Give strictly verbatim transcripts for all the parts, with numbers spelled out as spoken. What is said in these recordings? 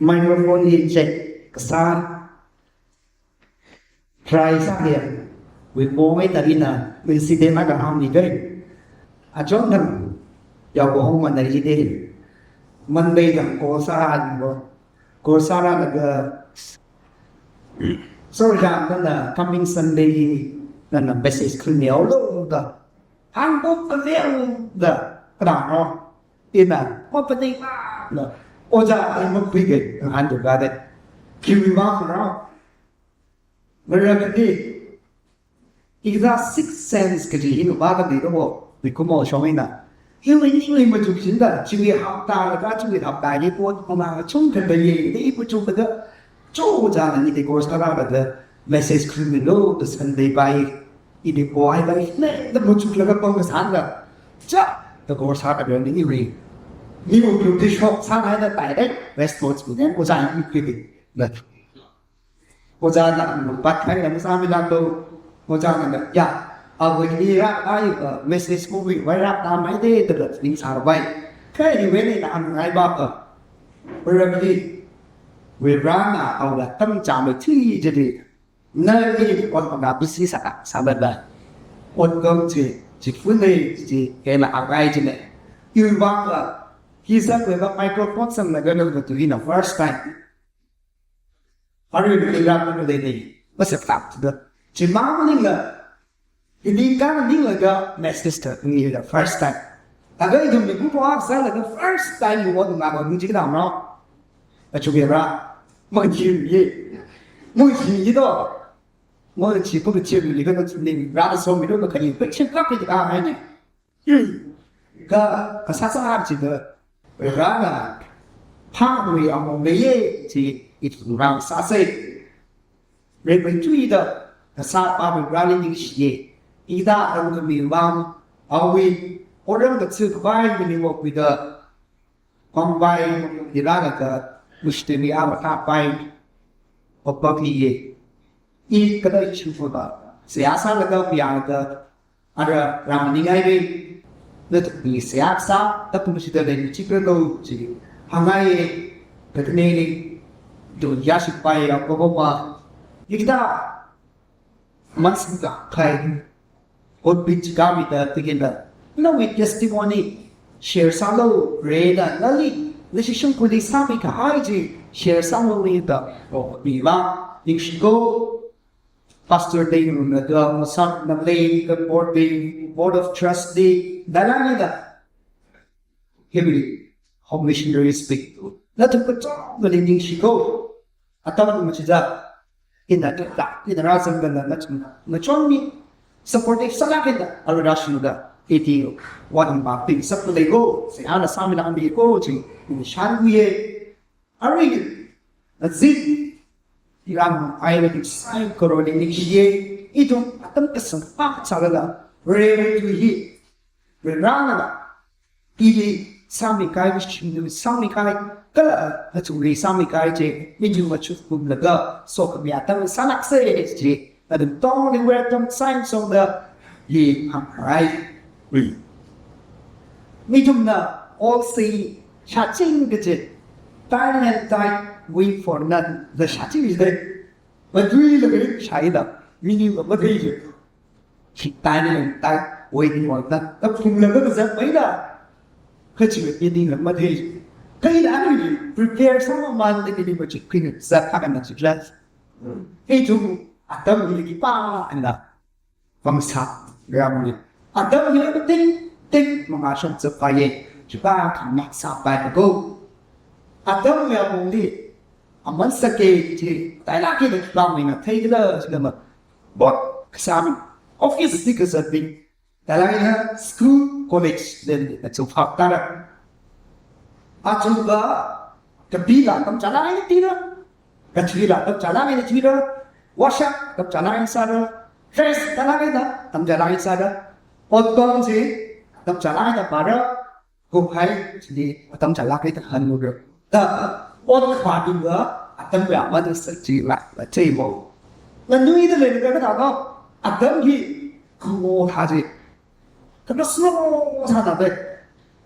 Microphone hi check kasā. Try sāya. Wui pong ai tarina, wui side na ka ham ni dai. Achon dang, ya ko hong man dai side. Man dai dang ko sā han ko. Ko sā ra na ka. So ya na na coming Sunday na na message kuni au lo da. Hang ko ka le da. Ka da no. Ina, ko pa dai na. O ja ai mo pui ke, han do ga de. Kiwi ma ko ra. Maramdi, iza sixth sense kaji hi nupā kami kaho, mikumo shong eina. Hiwui ningli machukchinda, chiwui hapta laga, chiwui hapta hi pon pama chungkha da ye, da i machukda, chungkha da ni de course kara da, message khuimilu, da Sunday pai, i de po ai pai, ne, da machuklaga pong kasānda. Cha, da course ha ka ni ri. Ni u group di shok sāngai da direct response mi den, o ja ni khuimi. Da. Ojāna, pat khai na masāmilāklo. Ojāna, ya, awui hi rākahai, uh, message ko wui, wai rākahai de, da da ningsāvai. Kha iwui eina na hāngngai ba, uh, probably, Varena awui atam chānmei chi jili. Nali, ot na busy sā, sāda da. Ot gam chi, chi phun de, chi, kena angai chi ne. Iwui vang, uh, hi sākhuilaga microphone sanglaga na tu hi na first time. Arui ni ram na le ni, masep tap da. Chimang maningla, ini ka maninglaga message ta ni the first time. Aga ithum ni bu po ak sālaga first time you want na ba ni jikna no. Achuge ra, mo chi ye, mo chi ye do, mo chi ko chi ni ka ni ra so mi do ka ni pe chi ka pe ka ai ni. Ka, kasā sā chida, Varena, phāwui among leiye chi ithum rāsāsei. Reverend Tui da, kasā pāwui rāli ningshiye. Ida arung kami vang, awui, orang katsik vai mini wok wida, Pambai, Irana ka, Mustemi ama ta pai, Papa piye. I kada ichu ko ba. Seihā sālaga piya ka, ara rāmaningai ve. Na tu ni seihā sā, ta pu masi da le ni chikra lo chi. Hāngai, ta kane ni, do ya shi pai ya ko ko ba. Ikda, Mansingda khai. Ot bit chikami da tigin da. Nawui testimony share sālu re da nali. Nashi shungkuli sāmi kahai chi share sālu re da. O, mi ma. Ningshiko. Pastor Deng Runa da, Masar Nalei, the board, the board of trustee, da la ni da. Hibri, home missionary speak to. Na tu kachong nali ningshiko. Atam tu machida. Ina tu ta, ina razam da na chum na chong ni. Supportive sālak da, arui rāshung da. Iti, what am I being sap lego. Seihā na sāmilākmi ko, chi, ni shan ye. Arui, na zin. Iram ai na tu sai koroni ni ye. Ithum atam kasang pa chalala. Re re tu hi. Varena, ili sāmi kai, shimnu sāmi kai, kala, uh, achungli sāmi kai chi, mijung machu kumlaga, so kami atam sālakse chi, adam tongli wer tam sign song da, li hāngrai. Ui. Mijung na, all say, shaching kachi, time and time, wait for none, the shaching is there. Madui laga shaida, mijung mathei chi. Shi time and time waiting on that. Ta phunglaga kazat maida. Kachi meeting la mathei. Kaida ni prepare sāmamān da kini machi kini zat akan na chi class. Hei tu atam ni ki pa anda. Pamsa ram ni. Atam ni ting ting mangasham sa paye. Chupa kamak sa paye ko. Atam ya mungli. Aman sake chi. Tailaki da pamina theila chilama. Bot, kasāmi, office ni kazatbing, talaina school, college, then na chu phak tara. Achuba, kapila tam chalaina tira, kachila tam chalaina tira, washa tam chalaina sara, dress talaina tam chalaina sara, otbang chi tam chalaina para, Kuphai, chili, atam chalak ni ta hanmura. Ta, ot khwa dinga, atam ya ma ta sa chi la, la chi mo. La nui ta le ka ta no, atam hi, kumo tha chi. Ka ka sno sa ta de.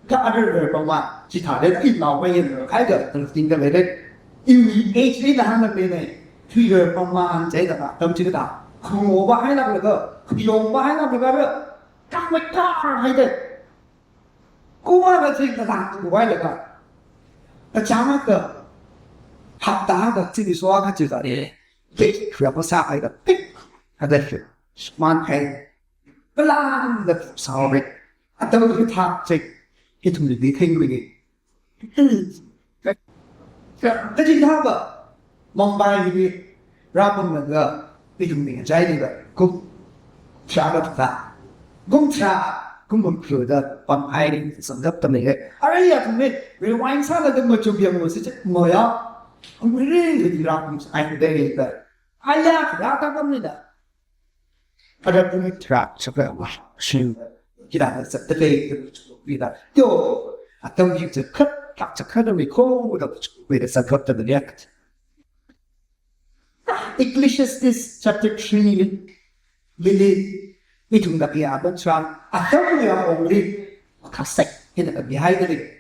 Ka arar pama, chithāda inaowui yin, khaida, tang sting da lele. Iwui age li na hāngda lele. Thuirar pama, chai da, tam chi da. Khungo ba hai na laga, khuyong ba hai na laga, ka mai ka hai da. Kuma da chi ka da, ku wai laga. Ka chama ka, hapta ka, chi ni so ka chi da lele. Pik, khuya pa sa hai da, pik. Hada shi, man hai. Kalang da sa re. Atam ki thak chi, ithumli theng ri. Kachithā va, Mumbai li, rāpam laga, ithumli chai laga, kum tharā va thā. Kum tharā, kum kum khlu da, pam hai ri, samdap tam le. Arui ya ithumli, rewind sālaga machuk yanglu si chi, moya. Kum ri ri rāpam ai de da. Aya, rāta kam ni da. Ada pun tharā, saka, shin, kita, sa, tele, kita. Yo, atam ki chi khat, tak chi khat, mi ko, da, mi da, sa, khat, da, ya. Ecclesiastes chapter three, lili, ithum da pia, ban chang, atam ya, ongli, kasek, kita, ka behind the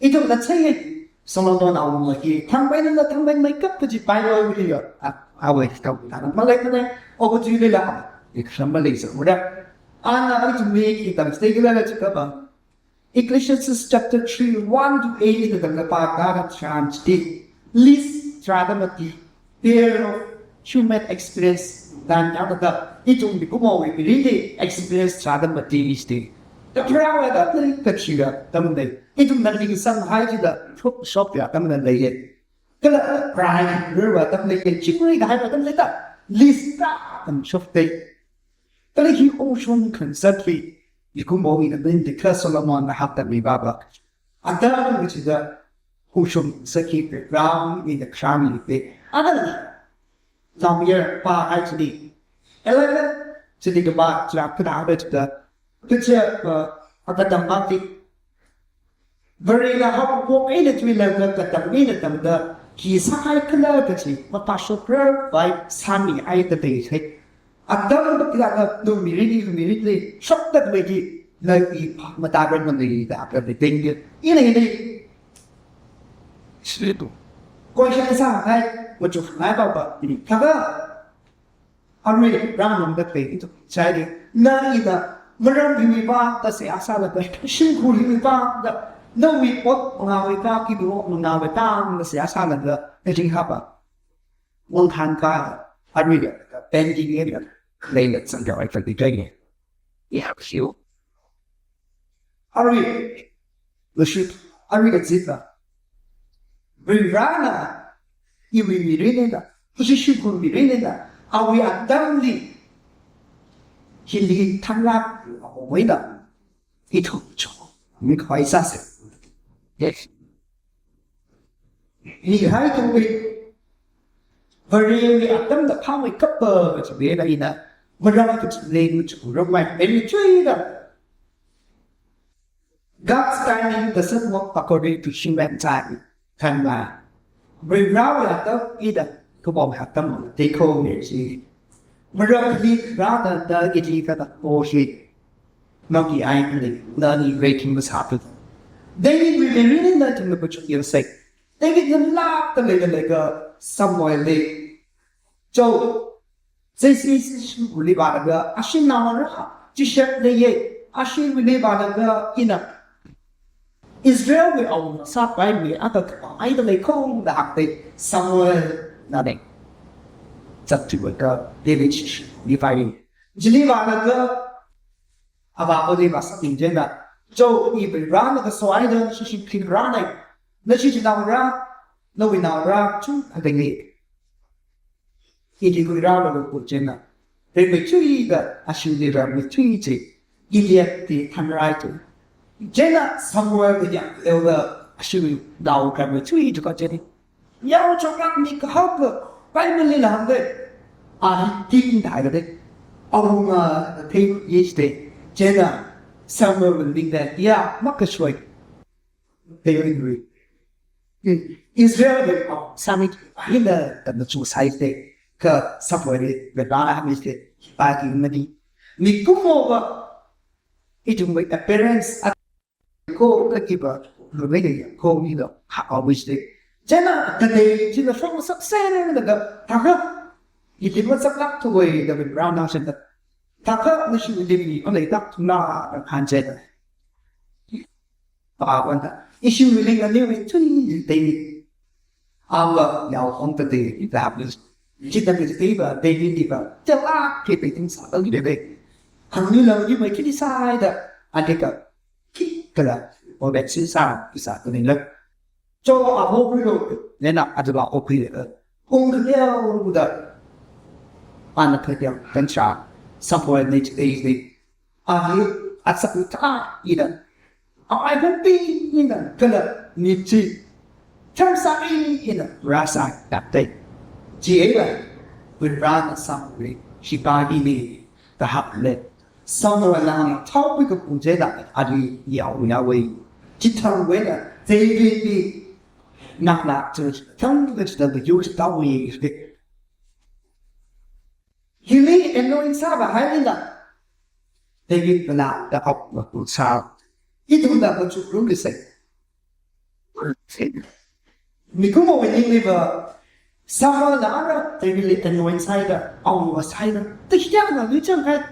Ithumna chei, Solomon awungna hi, thangpaina na thangpaimei kap kaji Bible wui ya. A, awui tau tana malai kana, ogo tui lila, ikhram malai sa ura. Ana ithumli, itam stay gila la chika ba. Ecclesiastes chapter three, one to eight, ithumna pa gara chang sti. List tharāda mati. Pair of human experience dan yang da ithum mikumo wui mirinli experience tharāda mati isti. Da pharawa da tli kachiga tamde. Ithumna ling sang hai chi da shop shop ya tamna leiye. Kala pride rwa tamna ye chikri da hai tamna da. List da tam shop de. Kala hi ocean concept li mikumo wui na bin de ka Solomon na hapta mi baba. Atam chi da Hushum saki pe ground in the crown in pe. Adan lamyer pa hai chili. Eleven chili kaba chila kada ada chida. Kacha, uh, akadam ba ti. Varena hapwok eina tui la ka kadam eina tamda. Ki sahai kala kachi. Mapashokra bai sami ai da dei hai. Atam ba kila ka nu mirinli, nu mirinli, shokda lagi, na i pa, mataran manili da ka ding. Ina ina. Situ. Koi sha sa hai, machuk hai ba ba. Kaga, arui, rang nang da pe, ito, chai di. Na ina, maram himi ba, da se asa la ba, shingkhu himi ba, da, na wi pot, nga wi ba, ki bo, nga wi ba, da se asa la ba, na jing ha ba. Wang khan ka, arui ya, pending ya, lei na sang ya, ai fadi kai ne. Ya, fiu. Arui, lashit, arui ka zita. Rirana, iwi mirinina, position kun mirinina, awi atamli, hili thanglak, awina. Ito cho, mi khoi sa se. Yes. Ni hai tu mi, Varewui atam da phamei kapa kachi bela ina, marang kachi leng chu ramai, eni chui da. God's timing doesn't work according to human time. Kan ma. Varewui atam ida, kabom atam, te ko ne chi. Marang ni rada da iti kada o shi. Maki ai ni, na ni waiting was happening. David will be reading that in the book of Yosef. David yamlak da leida leiga Samuel li. Cho, zesi shi uli ba daga, ashi nawa ra, chi shep leiye, ashi uli ba daga ina. Israel wui awungna sāpai mi ata kapa ai da lei kong da hak de Samuel na de. Zat tu ka David shi shi li pai. Jili ba na ka ava ko de ba sa ting jena. Cho i bi ra na ka so ai da shi shi pin ra na. Na shi shi na ra, na wi na ra chu ka de ni. Ili kuirālaga ku chieina, ringmeithuida ashili rāmeithui chi, Gilead li thanrai tu. Chieina Samuel li yanglaga ashili nao rāmeithui tu ka chieina. Yao chokak mi kahaka, Bible lila hāngda, a hi tin dai kade. Awunga thei yishde. Chieina Samuel li da ya makashoi. Thei ringri. Israel wui awung sāmi hina tamna chu sai te, ka Samuel li rāhānmi te, pa ki mani. Mikumova, ithumwui appearance a ko kakipa, lumei ko ni lo, ha, obviously. Chieina, katei, china from success, na ka, thaka, itin wa saklak thuwui, da bin brown na shen da. Thaka, na shi itin ni, on lei tak, na, na han chieina. Pa wan da. Ishi iling na ni, wi, tui, tei. Awa, yao, on the day, it happens. Chita mi tei ba, tei ni ba. Tela, ke tei ting sa, tei ni ba. Hang ni la, ni mai, kini sa, da. Ade ka. Ki kala, o bet si sa, ki sa, kani lak. Cho a ho kui lo, nena a dula o kui le. Hung ke ya, hung da. Ana ke ya, kan cha. Sa po ne chi e ne. A ni, a sa ku ta, ina. A ai kan pi, ina. Kala, ni chi. Chang sa e, ina. Rasa, da te. Chi e la. Kui rana sa mu le. Shi pa i ne. Ka hak le. Samuel na thao pui ka pung je da, ali yao na wei. Chi thang wei na, David ni nak nak tu, thang wei na, the use da wei. Hili anoint sa ba hai na. David na da hok na tu sa. Itu na ka chu rum ni se. Mikumo wei ni ba, Samuel na ara, David li anoint sai da, awa sai da. Te hiya na ni chang hai.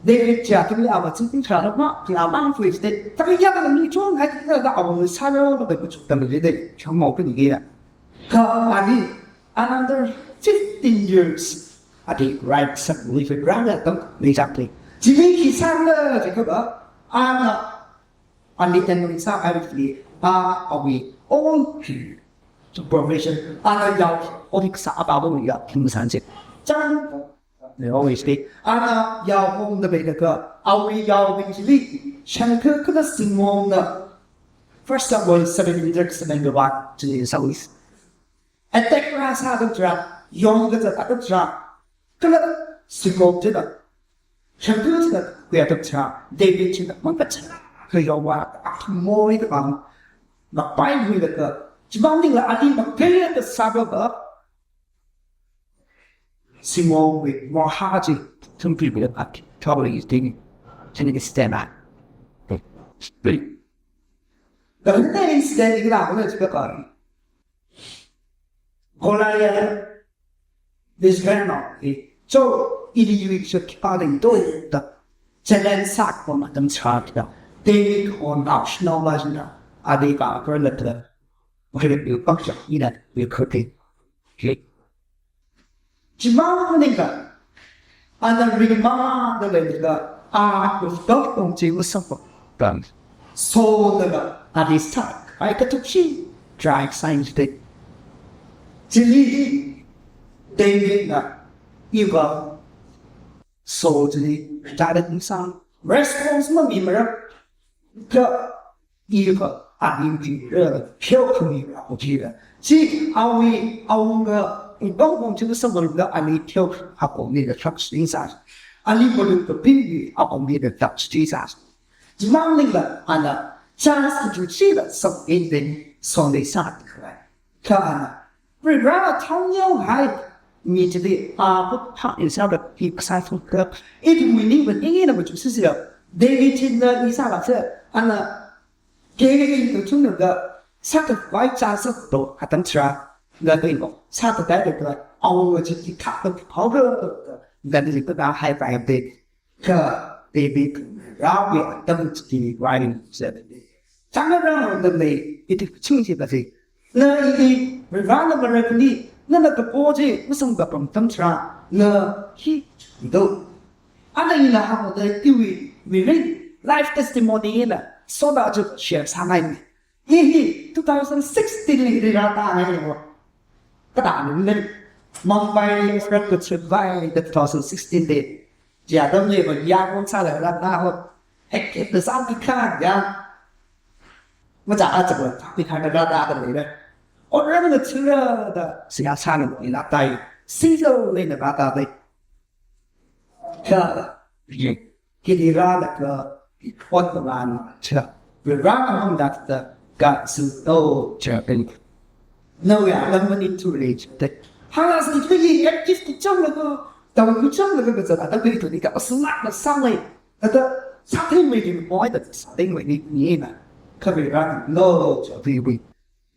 David chia tu li awa ching ting sa da ma, ki ama fui ste. Te hiya na ni chang hai, te da awa sai da, da ba chu tam li de, chang mo ni ya. Ka ani, another fifteen years. Adi right sa, we fi brother tam, exactly. Jimmy ki sa na, Jacob, ana, ani ten sa, I will flee, a, a we, all to probation, ana yao, onik sa, aba bo ya, kim san se. Chang, they always say, ana yao hong da bai da ka, a we yao bin chili, shan ka ka sing hong na. First of all, seven hundred seven one, chili sa wis. Attack ra sa ka tra, yong ka sa ka tra. Kala sikop china. Shangkha china kuya ka tra. David china mang ka tra. Ka yawa, a moi ka bang. Mapai hui la ka. Chibang ding la adi mapai ka sa ka ba. Simo with more haji. Tumpi with a totally is ding. Chini is stand up. Speak. The next day, you know, let's go. Goliath, this grandma, eh, so, ili yui so kipa ding do da, challenge sak ko ma dam chak da, David ko na shna la jina, adi ka ko la da, ko le yu pak cha, ina, yu ko te. Okay. Chimang ko ning ka, ana ring ma da le ka, a, ko stop kong chi ko sa ko. Done. So da ka, adi stuck. Ai ka tuk shi, try science te. Chili, David na, iwa, so chili, retired insan, response ma mi mara, ka, iwa, a mi mi ra, pyo ka mi ra, o ji ra. Chi, awi, awunga, ibang bong chi sa ma ra, a mi pyo, a ko mi ra, truck insan. A li ma lu ka pin mi, a ko mi ra, truck insan. Chimang ning la, ana, chance to see that something, Sunday sa, ka ana. Ri ra thang yau hai, mi chili, a, put pa in sa da, ki sa fu ka. It winning, but in a much sister. David in the isa la se, ana, ke in the tune of the sacrifice chance of the atam tra, the thing, sa the guy that, our which is the cup of powder, that is the high five day. Ka David rawi atam chi writing seven day. Changa rang the lay, it is ching chi kasi. Na iti rana marakni, na na kapo chi, na sung kapam tam tra, na hi do. Ana ina ha da tiwi, we read life testimony ina, so da ju share sa ngai. Hi hi, two thousand sixteen li ri rata ngai wo. Kata nung nen, Mumbai, Fred could survive the two thousand sixteen day. Jia dam le ba ya kong sa le la na ho. Hek ke the sa ki kha ya. Ma ja a ja ba ki kha na la da da le. O ra na chira da siya sa na ni la tai. Si lo le na ba da le. Ka ye ki ni ra da ka ot ba na cha. We ra na hom da da ga su to cha pen. No ya lam ni tu le cha. Hala su ki ye ki ki chang le ko. Tau ku chang le ko sa da ki tu ni ka su na na sa le. Ata, sa ting wei ni moi da, sa ting wei ni ni na. Kha Varivarana lo, lo, chotwui.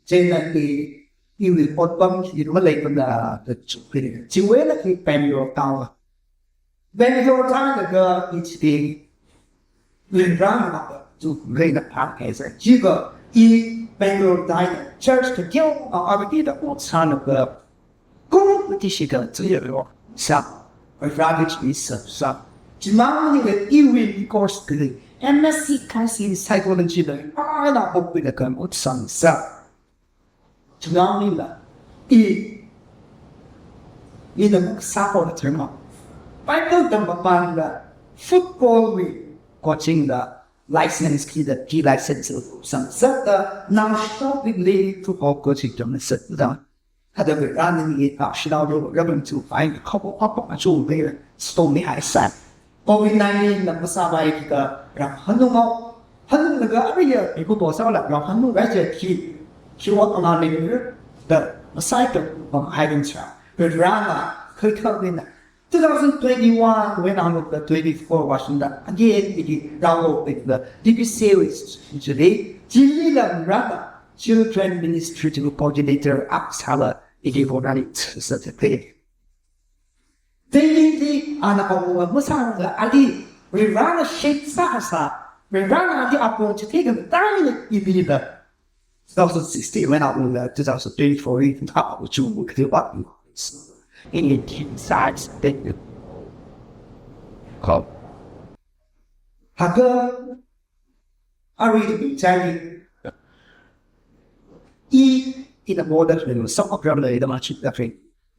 Chieina i, iwui otpam hi maleimana da chukli. Chiwuila i Bangalore tāhaowa. Bangalore tālaga i chili Varivarana matuireina phākahai sā. Chiakha i Bangalore tāhaida church kateokha aruida ot sālaga kum ti shikha tsuyaro sā. Varivarali chi sā sā. Chimang maningla iwui course kali M S C Kasi Psychology la ana hokpuida kan ot sāsā. Chimang maningla i, ina muk sāko na chimang. Bible tampa pānla football wui coaching la license kida, ki license samsāda national league football coaching tamsāda. Hada Varivarana i national level revenue ai khabo khabo achu be stone ni hai sā. Covid nineteen na masāpai kida ram hanung hao. Hanunglaga ariya iku bo sāla ram hanung rai je ki, ki wa ana ni da masai da bang hai rin cha. Varivarana khaikha wina. Two thousand twenty-one wui eina twenty-four vāshungda again ili rao pida D P C wui chili, chilila Varivarana Children Ministry to Coordinator akha sāla ili Varivarali certificate. Daily li ana apong masāla ali Varivarana shit sāsā, Varivarana ali apong chithei khangatei ili da. Two thousand sixteen wui eina two thousand twenty-four wui eina chu kati ba. Ini team size. Kau. Haka ari chali i, ina model ni sāma gram la ida machit da ring.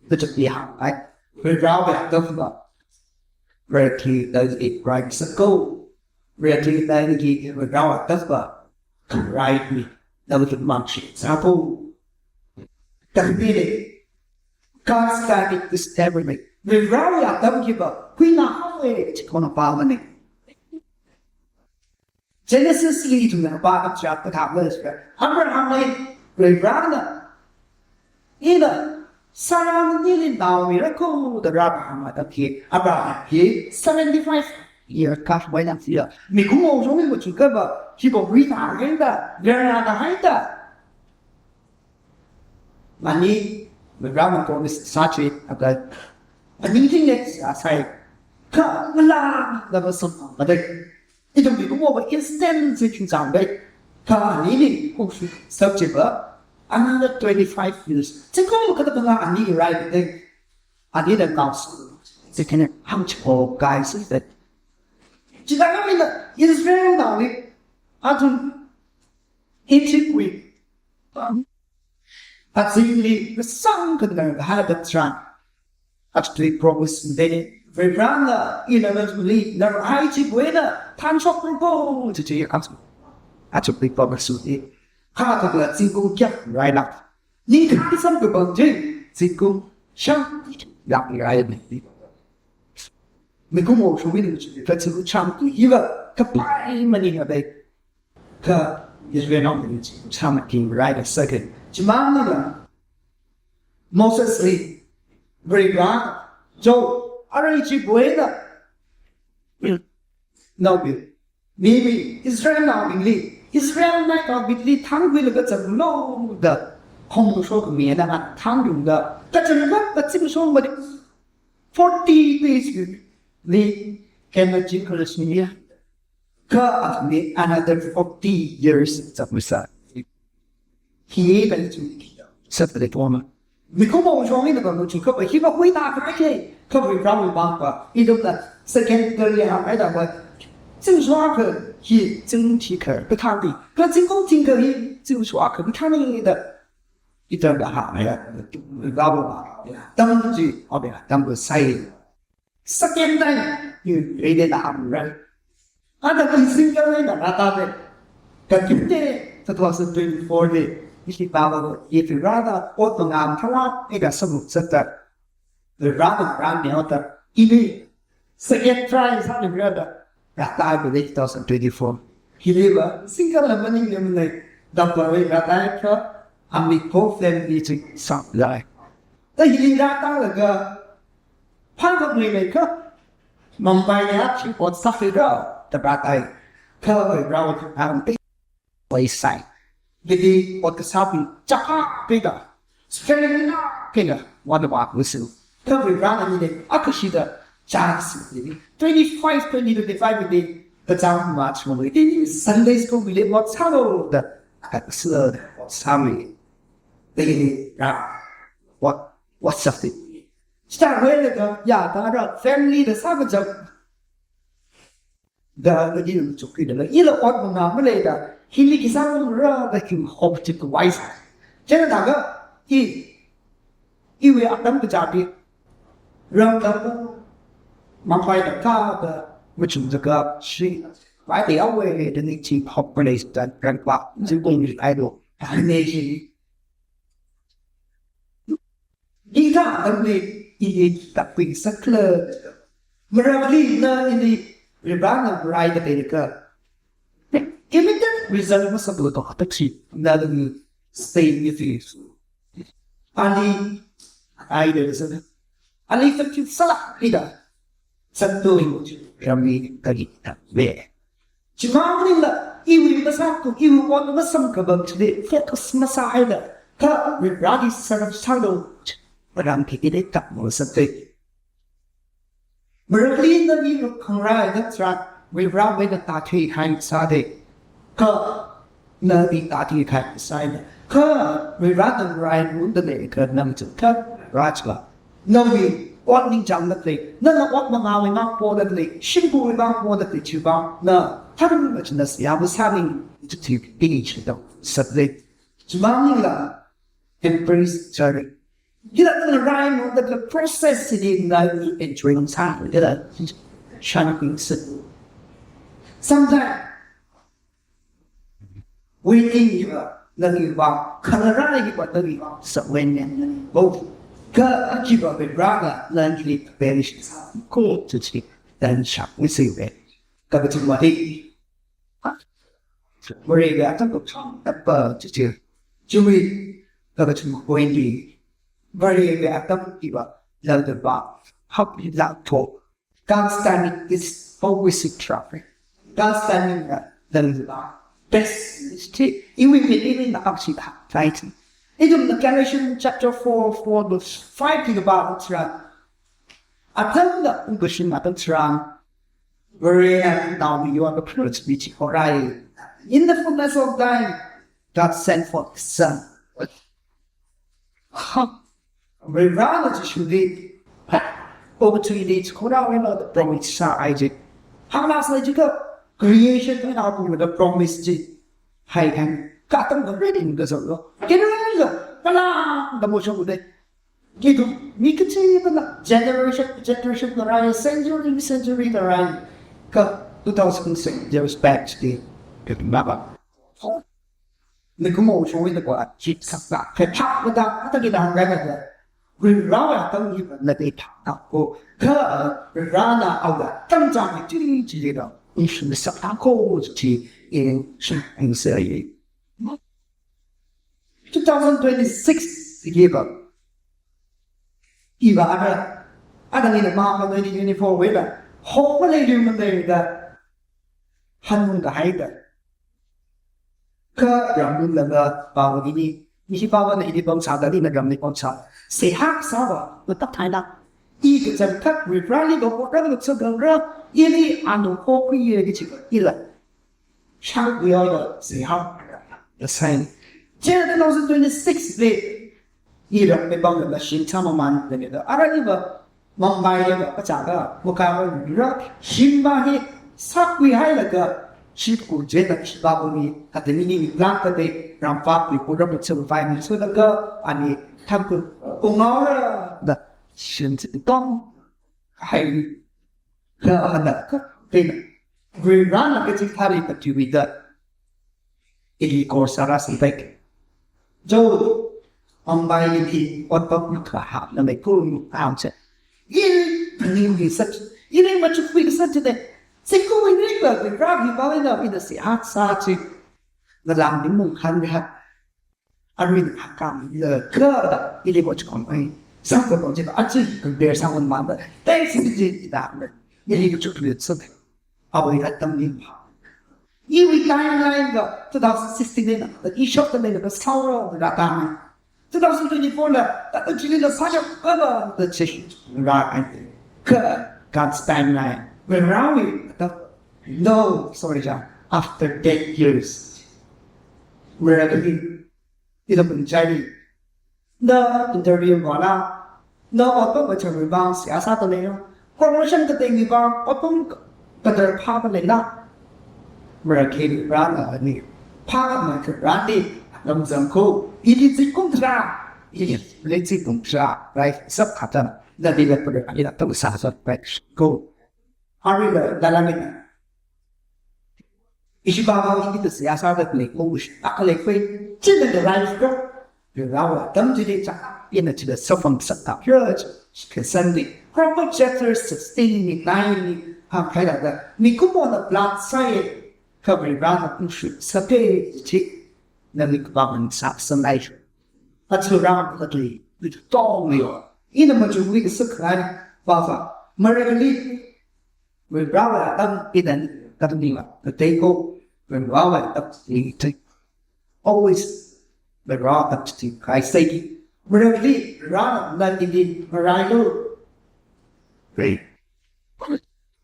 Da chak ni ha ai. Varivarali da ba. Varivarali da i rai sāko. Varivarali da i Varivarali da ba. Rai ni da ba machit sāko. Tambile. God's timing is everything. Varivarali atam hiva huina haowa chi kona pāmana. Genesis li ithumna pā chapter kathā la sā. Abraham li Varivarana, ina Sarah nili naomirako da rākahāng atam hi, Abraham hi seventy-five year kahaina siya. Mikumo shongli machukha va, hiva huina haida, Varivarana haida. Mani, Varivarana promise sāchi, aka, mani thing ne sāsai. Kha, ngala, lava sum, madai. Ithum mikumo va instant si chingchang dai. Kha, ani ni, kushu, subject va, another twenty-five years. Chingkong kata kanga ani rai dai. Ani da kaus. Second, hang chipo, guys, is that. Chidang ni na, Israel na ni, athum, Egypt wui azingli kasang khanang haida tharan. Actually promise de Varivarana ina nali nar ai chi buena thanshok ko chi chi. Actually promise de. Kha kala zingkum kya raina. Ni kha samkapam chi zingkum shang yak raina. Mikumo shongli machukha zingkum shang hiva kapai mani habai. Kha Israelnaobing chi sāmaking rai da second. Chimang na Moses li Varivara jo arai chi buena. Naobing. Mimi Israelnaobingli, Israelnaobingli thangkhuilaga zanglu da. Hong shok mi na thanglu da. Kachangkhat kachim shong madi. Forty days li kena jin kala sunya. Kha athumli another forty years zangmisa. Hi kali chu sat kali toma. Mikumo shongli na ba muchu kha ba hi ba hui na kha ke. Kha hui rao ba ba. Ithumna second kali ha ai da ba. Zingshokha hi zingthikha ba thang di. Kha zingkong thingkha hi zingshokha ba thang di da. Ithumna ha ya. Ba ba. Tam ji, o ba, tam ba sai. Second time, i ready na ham rai. Ada ki single na rata de. Kakite, two thousand twenty-four de. Isi baba ko, i Varivarana, ot ngam thala, ega samu sata. Varivarana ram ne ota. Ini, second try sa Varivarana. Rata ko de two thousand twenty-four. Hili va, single la maning ne mane. Dabba Varivarana ka, ami ko family chi sa lai. Ta hili rata laga, Phākhamei leikha, Mumbai ya chi ot sākhuira, da rātai, kha rao ang te. paisai. Hili ot kasābing chaka peka, strength na peka, what about wisdom? Kha Varivarana nile akashida chance nile twenty-five, twenty twenty-five nile kachang machmo nile Sunday school nile ot sālo da akasā ot sāmi. Nile ra what what's up? Chithāwui laga ya da ra family da sākajam da, da ila chukki da, ila ot manga maleida, hili khi sāra da khi hope chi kawai sā. Chieina da ka, i, iwui atam kachāpi, ram da, mangpai da ka da, machung da ka, shi, vai da awui da ni chi hope place da, ran pa, jingkong ni ai do, ne chi. Hithā atamli ili takpi sakla. Maramli na ili Varivarana rai da peka. Immediate result masālu to hatachi na stay with you. Ali ai da sana. Ali takpi sala ida. Santo ramli kali ta ve. Chimang maningla, iwui masākhui, iwui ot masamkhavai chili, focus masāhaida, kha Varivarali sarap sālu, maram khi kide tak mo sate. Maramli na mi khangarai na tharan, Varivarawui na tathui hai sāde. Kha na mi tathui hai sāhaina. Kha Varivarana rai mun da le kha nam chu kha rajla. Nawui ot ningchāngda lei, nana ot mangāwui mangpoda lei, shimkhurwui mangpoda lei, chiwui vang na tharum machina siya masāning, chithi bing chida sāda lei. Chimang maningla, embrace journey. Hila nana rai mangda process hili na enjoy sā, hila shining sā. Sometimes, waiting hiva, nali va, khangarai hiva, nali va, sawen ne, bo. Kha achiva Varivarana, nali perish sa, ko, chichi, dan shak, we say we. Kha kachuma hi. Mare ga atam ko chang, apa, chichi. Chiwui, kha kachuma ko indi. Mare ga atam hiva, lal de va, hap hi la to. God's timing is always in traffic. God's timing, uh, the best is to, it will be living the option, right? Even the Galatians chapter four, four verse five to the Bible, right? Atam da ungkashin atam tharan, where now you are the privilege which you are. In the fullness of time, God sent forth His Son. Ha. Varivarana Jishuli opportunity chi khorā eina the promise sāhai chi. Hāngna sālei jiakha creation eina apam the promise chi haihai. Kha atam kha ready kasā lo. Kena lo, kala da mo shokde. Kitu mi kachina generation, generation na rai, century, century na rai. Kha two thousand six years back chi. Kha maba. Nikumo showing the kwa chip sakta. Kha chap mada, ata ki dang rai mada. Rin rawa tang yi na de ta ta ko. Kha, rin rana awa tang jang yi chili chili da. Ishi mi sakta ko chi in shi in se yi. Two thousand twenty-six year ba. Iva ada, ada ni ma ma twenty twenty-four wela. Hok ma lei lu ma lei da. Hanung da hai da. Kha ramlung langa pawa ini, ishi pawa na ini bang sa da ni na ram ni bang sa. Seihā sāva, na tak thai na. I kachangkhat Varivarali ba ko ram na sa gang ra, ili anu ko ku ye ki chika ila. Shang kuya da seihā. The same. Jena two thousand twenty-six le, iram me bang la shin chama man le da. Ara ni ba, Mumbai le ba, kacha ga, muka ra, shin ba hi, sak wi hai la ga, shi ku je da shi ba ku ni, ka de ni ni plan ka de, ram pa ku ku ram chum pai ni so da ga, ani tham ku, ku ngau ra, da, shin chi tong, hai, Kha hana, kha, kha, Varivarana kachithāli katiwui da. Ili course ara sāpai. Jo, Mumbai ili, ot pap mukha hap na mai kum hap che. Ili, ili sat, ili machuk wi sat de. Siku wi ri ba, wi ra wi ba wi na, wi na si hak sa chi. Na lam ni mung khan wi hak. Arui na kam le kha da ili bo chikon ai. Sang ko ji ba achi compare sang on ma da. Thanks ji ji da. Ili ko chuk le so. Abai atam ni. Iwui timeline ga two thousand sixteen na, i shokta leilakha sāhaora da rātang. Two thousand twenty-four la, ta chili la sāshap kala da chi rātang. Kha God's timeline. When around it, no, sorry, John. After ten years, where are we? Ila punjari. Na interview mala, na otpam machangwui vang seihā sāda leila, promotion kateingwui vang otpam kadar phāda leila, mara kheni rāna ni, phākhamei kharāli, lamzang ko, ili zingkum tharā, ili zingkum tharā, right? Sāp khatan, na dila pura, ila tam sāsā, right? Ko. Arila, dala ni. Ishi baba ini ta seihā sāda leiko, ishi tak leikoi, chila the right girl. Rawa tam chili cha, ina chila safam sakta, pure, kasandi. Proper chapter sixteen ni nine ni, ha, khaida da. Mikumona blood sai, kabri rana kushu, sate, chi, na mikubaman sa, sanai. Achu rang katli, with tong yo. Ina machungli sakrai, baba, marali, When Rawa tam idan tam ni ma, the take go, when Rawa tam ni take. Always, when Rawa tam ni, I say, when I leave, Rawa tam ni, when I go. Great.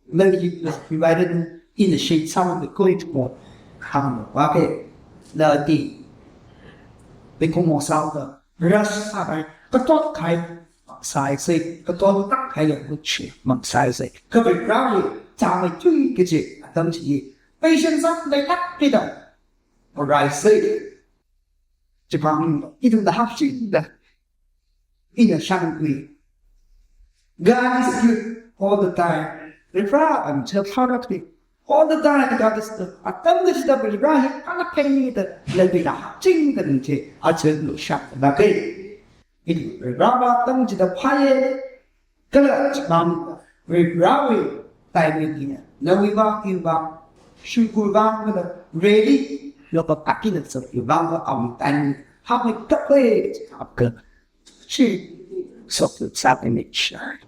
When you divided in the shade, some of the great one, come, okay. Now, the, the Kumo South, rush, okay, katot kai, sai sai, katot tak kai, which, mang sai sai. Kabi Rawa, tang, tui, kichi, tam chi. Patience up, they tak, pida. Alright, say. Japan, even the half chin, the, in a shangri. God is good all the time. Refra and tell product me. All the time, God is good. Atam the stuff is right. Ana pay me the, let me the half chin, the, I tell you, shop, the pay. It Rawa, tam the pie. Kala chipam, Rawa, timing ina. Nawui vang, iwui vang, shukui vang, kala, really, lo pa kakin so, iwui vang, am timing. How we cut it, up, kala. Chi, so, something nature.